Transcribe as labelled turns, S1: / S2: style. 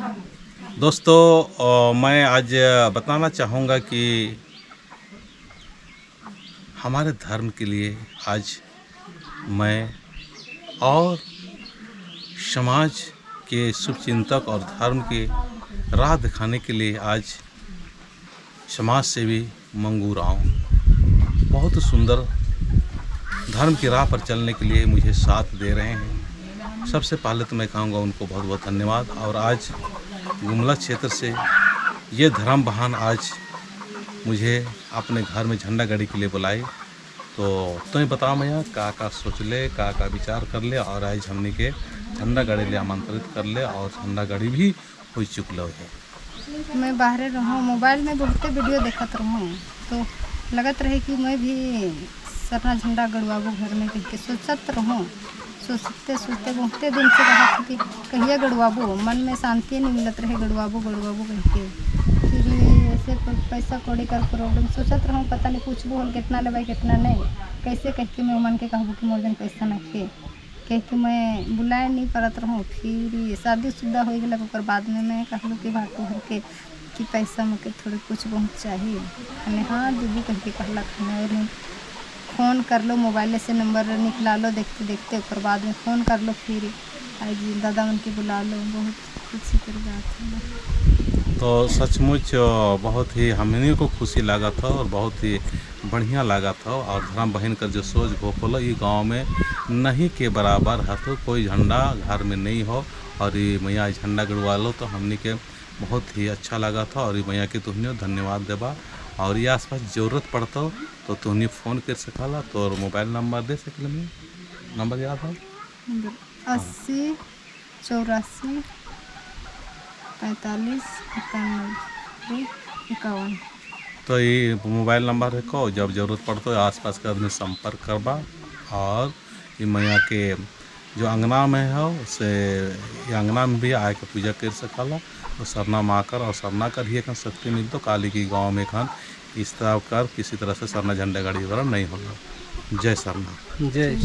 S1: दोस्तों, मैं आज बताना चाहूँगा कि हमारे धर्म के लिए आज मैं और समाज के शुभचिंतक और धर्म के राह दिखाने के लिए आज समाज सेवी मंगू राव बहुत सुंदर धर्म की राह पर चलने के लिए मुझे साथ दे रहे हैं। सबसे पहले तो मैं कहूँगा उनको बहुत बहुत धन्यवाद। और आज गुमला क्षेत्र से ये धर्म बहन आज मुझे अपने घर में झंडा गाड़ी के लिए बुलाई, तो तुम बताओ मैया का का सोच ले, का का विचार कर ले और आज हमने के झंडा गाड़ी ले आमंत्रित कर ले और झंडा गाड़ी भी हो चुकल है।
S2: मैं बाहर रहूँ, मोबाइल में बहुते वीडियो देखत रहूँ, तो लगत रहे कि मैं भी सरना झंडा गड़वाबो घर में कह के सोचत रहूँ। सोचते सोचते बहुते दिन से रहा कि कहिया गड़वाबो, मन में शांति नहीं मिलत रहे, गड़वाबो गड़वाबो कह के। फिर ऐसे पैसा कौड़ी कर प्रॉब्लम सोचत रहूँ, पता नहीं पूछबो हल कितना लेबै कितना नहीं, कैसे कह के मैं मन के कहबो कि मोर जन पैसा ना खे कह के मैं बुलाए नहीं परत रहूँ। फिर शादी शुदा हो गया, ओकर बाद में मैं कहलूँ कि भाटू भर के कि पैसा मुझे थोड़े कुछ बहुत चाहिए, हमें हाँ दीदी कह के कहलक। हमें फ़ोन कर लो, मोबाइल से नंबर निकला लो देखते देखते, ओकर बाद में फ़ोन कर लो, फिर आज दादा मन के बुला लो। बहुत खुशी कर बात है।
S1: तो सचमुच बहुत ही हमने को खुशी लगा था और बहुत ही बढ़िया लगा था। और धर्म बहन का जो सोच भोपल ये गांव में नहीं के बराबर है, तो कोई झंडा घर में नहीं हो और ये मैया झंडा गड़वा लो तो हमने के बहुत ही अच्छा लगा था। और ये मैया के तुहने धन्यवाद देबा। और ये आसपास ज़रूरत पड़ता तो तुहने फ़ोन कर सकला, तो मोबाइल नंबर दे सकल, मैं नंबर याद हो?
S2: 80 84 45 91 51।
S1: तो ये मोबाइल नंबर है को जब ज़रूरत पड़ता है आसपास के आदमी संपर्क करबा। और ये मैया के जो अंगना में है उसे ये अंगना में भी आके पूजा कर सकला। और सरना माँ कर और सरना कर ही एक शक्ति मिलतो काली की गांव में खान इस तरह कर किसी तरह से सरना झंडा गाड़ी वगैरह नहीं होगा। जय सरना।
S3: जय।